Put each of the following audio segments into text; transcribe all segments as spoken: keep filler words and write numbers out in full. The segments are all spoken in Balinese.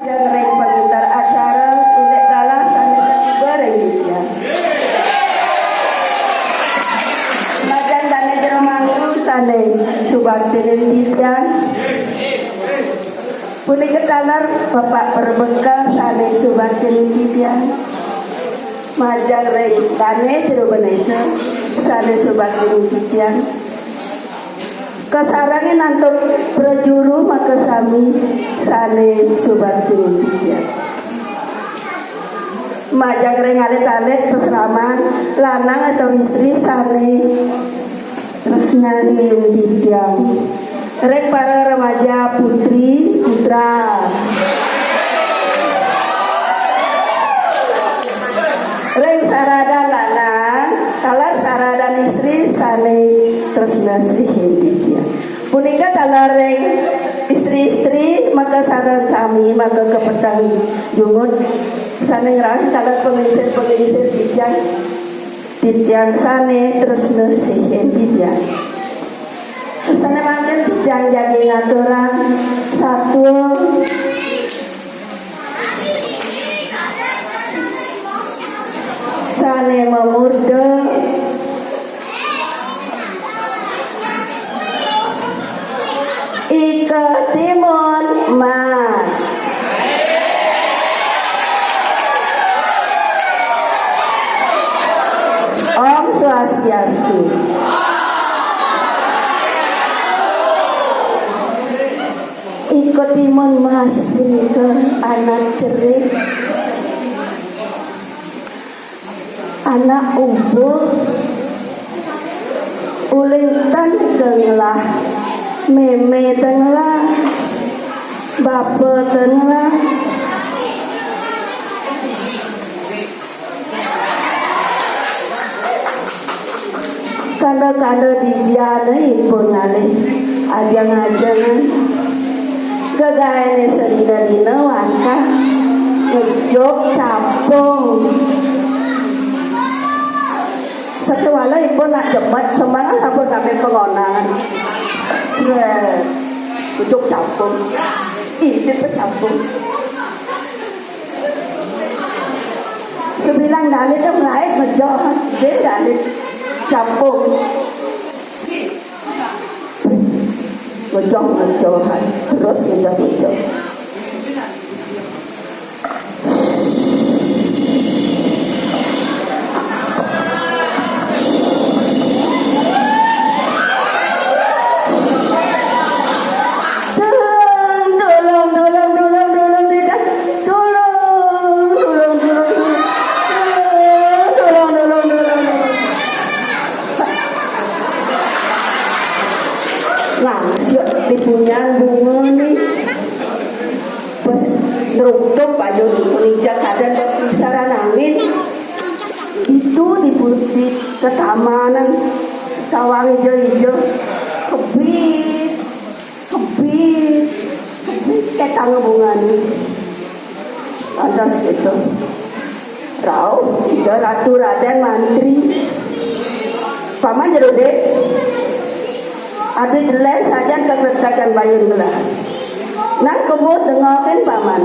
Ring pangénter acara, indik galah sané katiba ring titiang. Majeng dané jero mangku sané subaktinin titiang. Punika taler Bapak Perbekel sané subaktinin titiang. Majeng ring dané jero benesa sané subaktinin titiang. Kasarengin antuk prajuru makasami sané subaktinin titiang. Majeng ring alit-alit pasraman lanang atau istri sané tresnanin titiang. Ring para remaja putri, putra. Ring saradan lanang, taler saradan istri sané tresna sihin titiang. Punika taler ring istri-istri, maka sareng sami, maka kapeteng jungut sané ngraos taler panglingsir-panglingsir titiang. Titiang sané tresna sihin titiang. Sané mangkin titiang jagi ngaturang satua sané mamurda Ika Timun Mas. Om Swastiastu. Ika Timun Mas punika anak cerik, anak ubuh, uling tan ka ngelah, mémé tan ngelah, bapa tan ngelah. Kada-kada didiané ipun ngalih ajeng-ajengan. Gegaéné sadina-dina wantah ngejuk capung. Sakéwala ipun nak jemet, sembarang sampun ngambil pengonangan. Sué, ngejuk capung. Ih, capung. Sabilang dané to melaib ngejoh, dé dané capung. Ngejoh ngejoh, terus ngejoh ngejoh. Tulung, tulung, tulung, tulung, tulung, Dida. Tulung, tulung, tulung, tulung. Tulung, tulung, tulung, tulung. Ngangsut di punyan bunga ni. Pas nruktuk bayun punika kadén saran angin. Itu di pu-, di tetamanan kawang ijo-ijo. Kebit. Kebit, kebit ketang bungane. Lantas gitu. Rauh Ida Ratu Raden Mantri. Paman jero, Dik. Adi jelen sajan kakretakan bayun gelah. Nang kebo dengokin paman.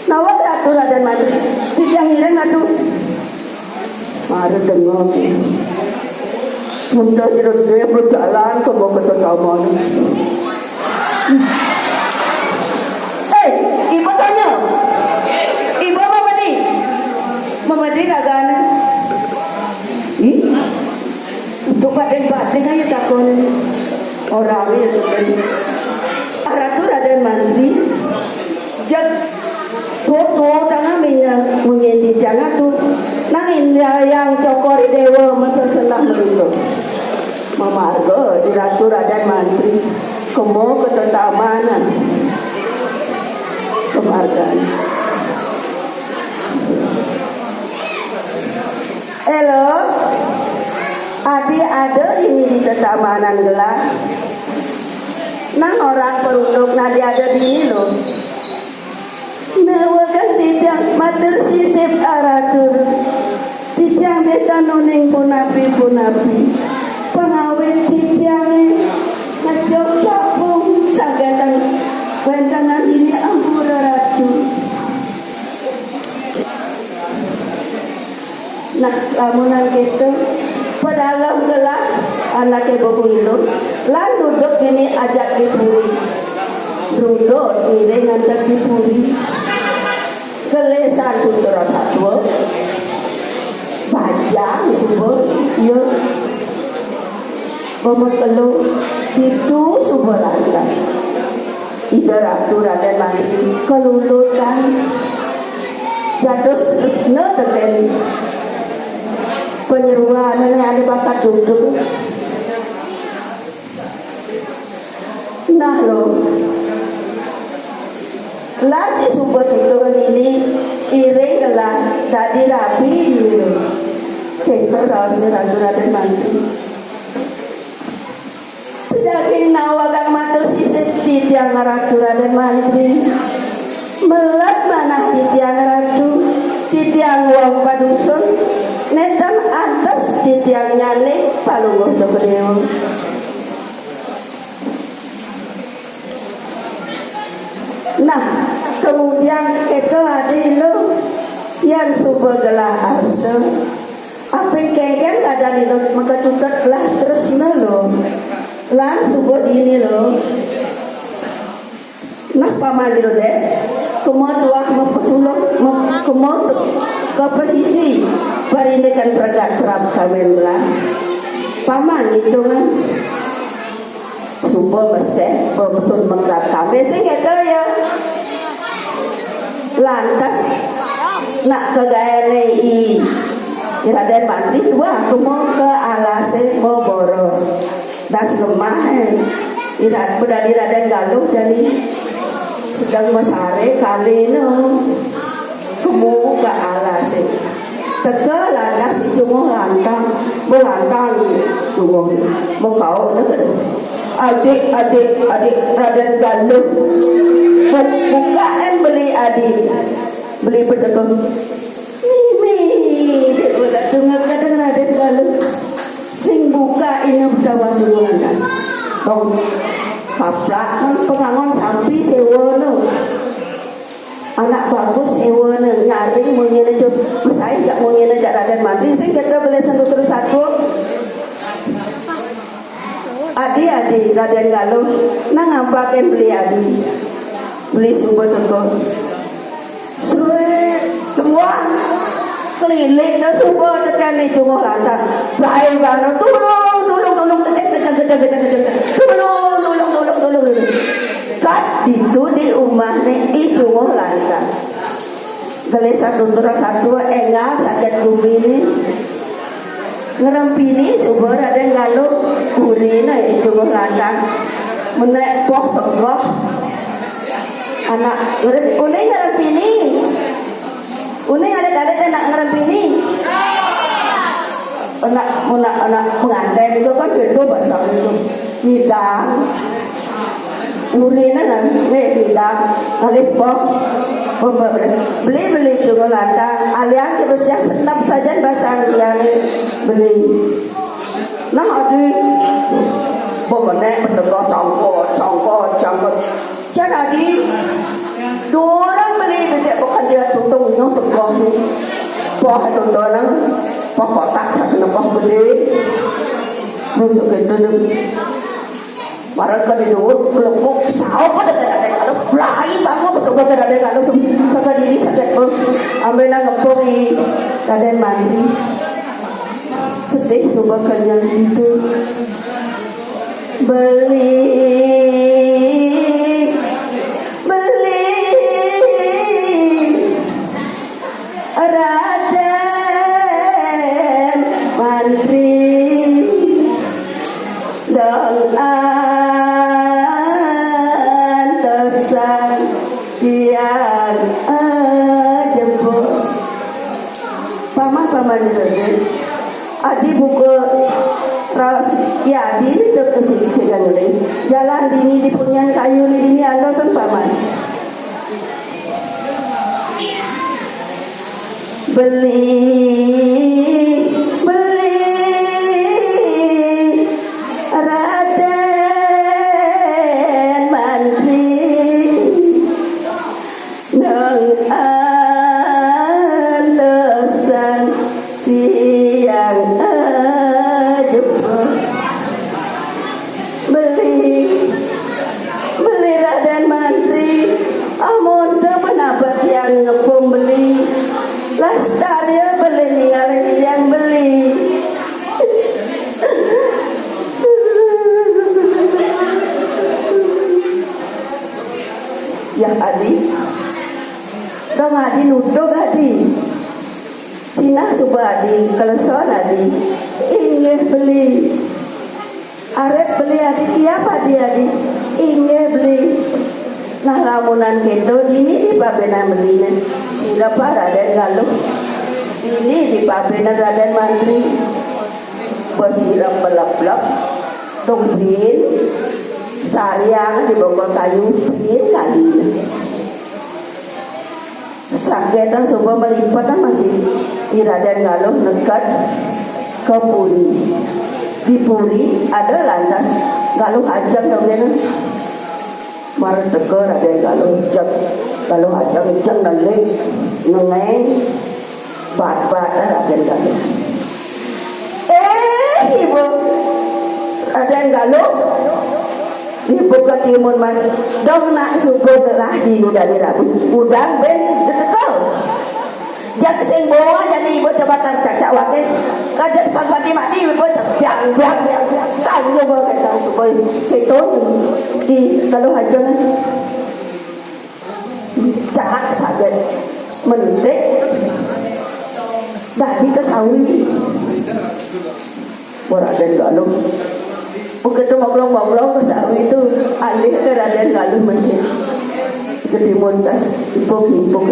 Nawak Ratu Raden Mantri. Titiang ngiring, Ratu. Mara dengokin. Munta jero dé bejalan ka bawah ketetaman. Hei, ibu tanya. Ibu mamedi. Mamedi ragane. Ih, untuk bading-bading ayo takon. Orang ya. Ratu Raden Mantri. Jag foto tangan minyak munyi di jangan tu. Nang indah yang cokor dewa masa sendah melitu. Mamarga di Ratu Raden Mantri. Kemo ketetamanan. Kemargaan. Halo. Adi ada dini di tetamanan gelah. Nang orang perunduk nadi ada dini lo. Nawegang titiang matur sisip aratur. Titiang bétanuning punapi-punapi. Pangawit titiangé ngejok capung sagatan wéntenan dini ampura Nah, lamunan kéto, pedalem gelah anaké bebuilun, lan duduk dini ajak di puri. Rudut ngiring nganteg di puri. Gelésan tutur satua. Bajang suba, ya. Bemetelu, ditu suba lantas. Ida Ratu Raden Mantri kalulutan. Dados tresna tekén panyeroan ané ada bakat duduk. Nah lo. Lagi suba tutur nini iring gelah dadi rabi dini lo. Kéto raosné Ratu Raden Mantri. Pidaging nawegang matur sisip titiang Ratu Raden Mantri. Melet manah titiang Ratu, titiang wong padusun, nénten antes titiang nyanding Palungguh Cokor Déwa. Nah, kemudian kéto adi lo, yan suba gelah arsa. Apin kénkén kadang ida makacutet gelah tresna lo. Lan suba dini lo. Nah, Paman Jero Dé, kema tuah mapasuluk, ma-, kema tu-, ka pasisi, parindikan pregat prab kawin gelah. Paman ngitungang. Suba meseh, ba pesun mekrab kamih sing kéto ya. Lantas nak kagaéné i, i Raden Mantri tuah kema ka alasé maboros. Das lemah, eh. I Ra-, pedadi Raden Galuh jani sedeng masaré kalina. Kema ka alasé. Teka lantas i Cunguh Lantang, melantang Cunguh. Makauk deh. Adik, adik, adik Raden Galuh. Bu-, bukaan beli adik. Beli peteka. Mimi, dek ulah tunggal kadang Raden Galuh. Sing buka ina betawa Cunguh Lantang. Bang, kaplak kan pengangon sampi sewa no. Anak bagus, éwa né nyaring munyiné jak, mesai jak munyiné jak Raden Mantri, sing kéto beli sendu terus satu. Adi, adi, Raden Galuh, nang ampakin beli adi. Beli suba teka. Sré, kemuan. Keliling dah suba tekan itu mau lantas. Brai bano, tulung, tulung, tulung, kejang, kejang, kejang, kejang, kejang. Tulung, tulung, tulung, tulung, tulung. Kat ditu di umahné i Cunguh Lantang. Gelisah tutur satua énggal saget guminé. Ngrempini suba Raden Galuh, urina i Cunguh Lantang. Menék poh pegoh. Anak ngrem-, uning ngrempini. Uning alit-alit anak ngrempini. Anak, anak, anak pengantin itu kan gitu bahasa itu. Ngidang. Urina kan, nih ngidang. Alih poh. Beli-beli Cunguh Lantang. Alian terus yang senap saja bahasa Alian beli. Nah, adi. Pemenek, petegah, cangkot, cangkot, cangkot. Jan adi, durung beli becik bukan dia tutung nyong tegah ni. Poh tutung nang, poh kotak sakena poh gedé. Nusuk itu deh. Marang ka di duwur, kelekuk, saup pada kadang kalau, pelai bangun, besok pada kadang kalau, sem-, saka diri sakit pun. Ambil lah ngepung i Raden Mantri. Sedih suba kenyang itu. Beli, beli Raden Mantri dong antosan tiang ajebos. Paman-paman Jero Dé. Adi buka raos ya adi ni tu kesik-kesik kan ulih. Jalan dini di punyan kayu ni dini andosan paman. Beli, beli, Raden Mantri. Nang antosan ti Adi nutug adi. Sinah suba adi, kaleson adi. Inggih beli. Arep beli adi, kiap adi, adi. Inggih beli. Nah, lamunan kéto, dini dipabenan beliné. Sirep Radén Galuh. Dini dipabenan Radén Mantri. Basirep beleblep. Tumpin. Sariang di bokol kayu, pin kali. Sakétan suba malipetan masih I Radén Galuh neked ka puri. Di puri ada lantas Galuh Ajeng dogén. Mara teka Radén Galuh jeg, Galuh Ajeng jeg nelik, nengeng, bat-bat Radén Galuh. Eh, ibu Radén Galuh, ibu ketimun mas, dong nak suba gerah di dadi rabi. Udang ben detekel. Jak sing bawa jadi ibu coba tercacak wakil. Kajet pag mati-mati ibu biang, biang, biang, biang. Sanjung wakil tang suba. Situ di Galuh Ajeng. Cak saja mentik dadi kesawi. Wah, Radén Galuh. Begitu ngobrol-ngobrol kesawi itu, alih ke Radén Galuh masih ketimun tas ipuk-ipuk.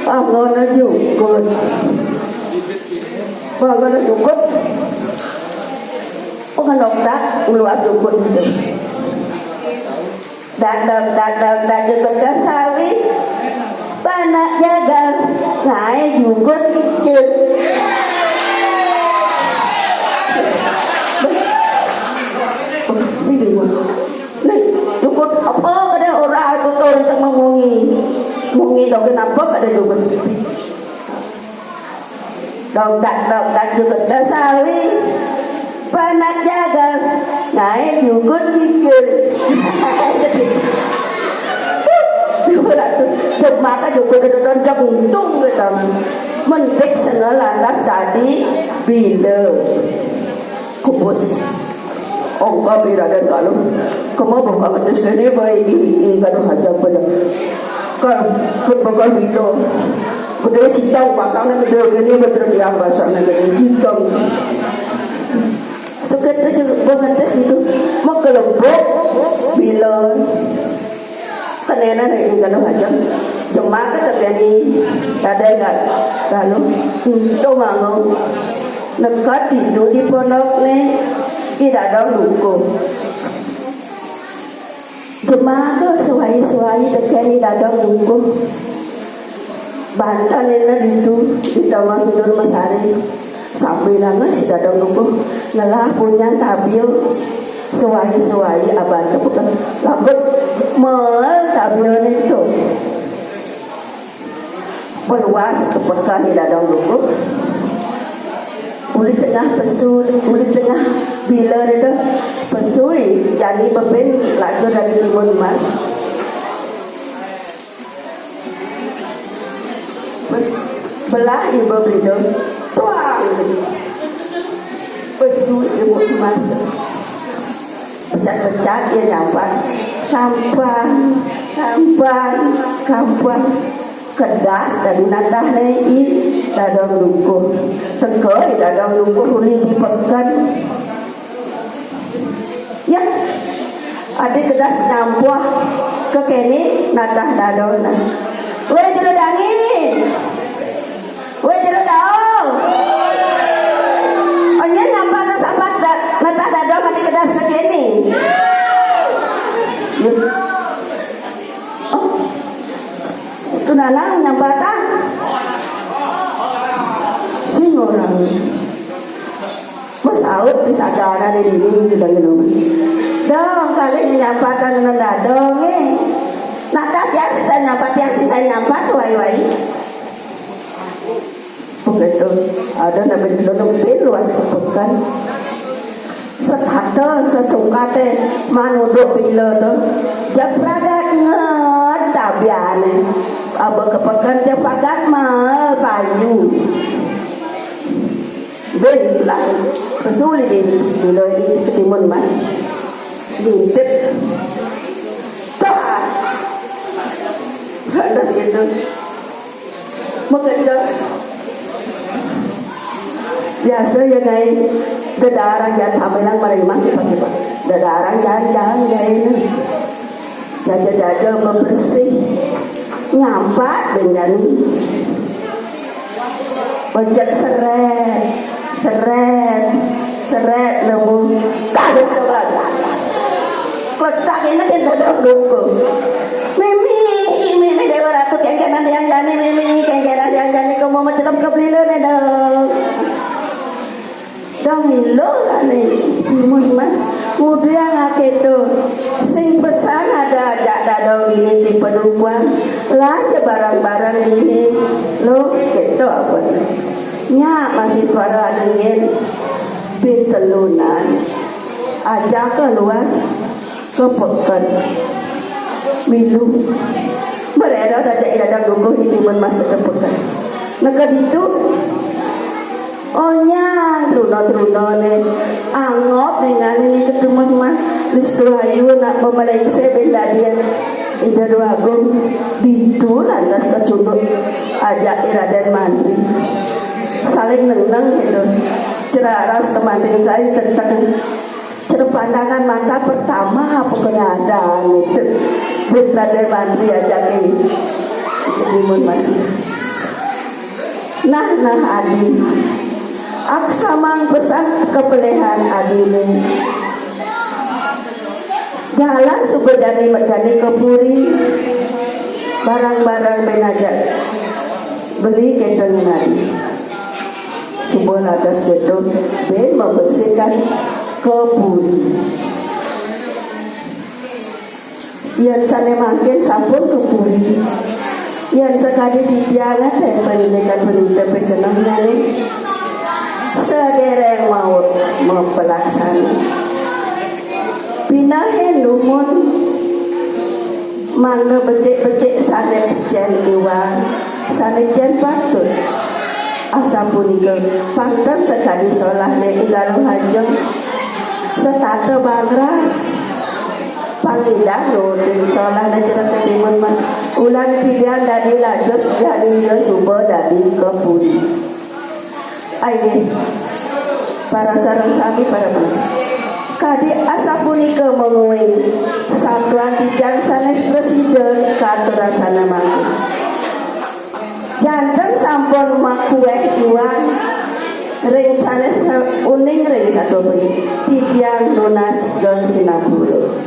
Ah, ngono jukut. Wah, ngono jukut. Oh, ngenokdak, ngeluar jukut itu. Dadog, dadog, dadog, kesawi. Panak jagal, ngaé jukut kicil. Sini, Bu. Nih, jukut apa kada ora aku tuh itu memungi. Mungi to kenapa kada jukut. Dogdak, dogdak, jukut kesawi. Panak jagal, ngaé jukut kikil. Jukut atuh, jemaka jukut itu dodong untung gitu. Mentik sengel lantas dadi bila. Kubus. Ongkab I Radén Galuh. Kema bakal kedes kéné baé I, I Galuh Ajeng pada. Kan, kan bakal gitu. Gedé sitang pasangna gedé kéné, betul tiang pasangna gedé sitang. Sekedar juga bangetes gitu. Makelebok bila. Kenénan I Galuh Ajeng. Jemaka tekén I Radén Galuh. Untung anggo. Neked ditu di pondokné I Dadong Dukuh. Jemaka suwai-suwai tekén I Dadong Dukuh. Banten éna ditu di tengah sudur mesari. Sambilanga si Dadong Dukuh ngelah punyan tabil. Suwai-suwai abad kepekan lagut mel tabilné to. Beluas kepekan I Dadong Dukuh. Uli tengah pesu, uli tengah bila dia tu. Pesui jani bebin lacur dadi timun emas. Bes, belah iba belida. Tuang! Pesu ibu emas. Pecak-pecak ia nyampat. Kampang, kampang, kampang. Kedas dadi natahné I Dadong Dukuh. Teka I Dadong Dukuh uli di peken. Ya. Adi kedas nyampuh kekéné natah dadongné. Wéh jero dangin. Wéh jero daong. Enya nyampat sampat da-, natah dadong adi kedas kekéné. Ya. Oh. Itu nanang nyampatan. Sing orang. Masaut di sagara di dini di dalam rumah. Dong, kali ini nyampatan nang dadong, eh. Nah, tak tiang sida nyampat, tiang sida nyampat, suwai-wai. Begitu. Ada nabi duduk di luas kepekan. Setata, sesungkate, manuduk bila tu. Japragat nget tabiane. Aba kepekan japragat mal payu. Bin lah. Kesulit ini. Bila ini ketimun mas. Ngintip. Tah. Lantas gitu. Makejang. Biasa ya, gaé. Dedarang jangan sambilang marémang, Pak. Dedarang jangan, jangan, gaé. Jaja-jaja bebersih. Nyampak dengan ojek seret, seret, seret, nemu. Kaget tuh, Pak. Kletak ini kan dodong duku. Mimi, Mimi Déwa Ratu, kéngkénan tiang jani, Mimi, kéngkénan tiang jani, komo macelem ke Belila né, dong. Dong, ilo lah né, Timus mah. Ngudiang akéto. Sing pesan ada ajak dadong ini ti padukuhan. Lah, ya barang-barang ini. Lo, kéto apa né? Nya masih para adengin. Bitelunan. Ajak ke luas. Ka peken. Milu. Maréréh da ajak I Dadang dukuh I Timun Mas ka peken. Nah, ka ditu, onyang truna-truna né. Anggap dengan ini I Timun Mas. Restu ayu nak pamaléngsé bén dadian Ida Déwa Agung. Ditu lantas kacunduk ajak I Radén Mantri. Saling nengneng gitu. Ceraras kemanting saling tentang. Cerpandangan mata pertama apa keadaan itu. Putra Déwa Mantri ajaké Timun Mas. Nah, nah, Adi. Aksamang pesan kepelihan Adi né. Jalan suba jani, jani ka puri. Barang-barang bén ajak beli kéto nyen Adi. Suba lantas kéto bén mabersihkan ka puri. Yén sané mangkin sampun ka puri. Yén sakadi titiang téh panindikan panita pikenengnyané sadéréng maut mapelaksana. Pinahin dumun mangda becik-becik sané jén iwang, sané jén patut. Asapunika, pantun sakadi solahné I Galuh Ajeng, setata bagras. Pangidang nurutin solahné Cerita Timun Mas. Ulan pidan dadi lanjut, jani ia suba dadi ka puri. Inggih, para sareng sami para pemirsa. Kadi asapunika mungguing satuan titiang sanés prasida katuran sané mangkin. Janten sampun makuéh iwang ring sanés uning ring satua punika. Titiang nunas geng sinampura.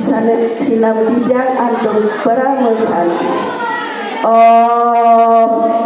Sané sinambi titiang antuk parama santi. Om.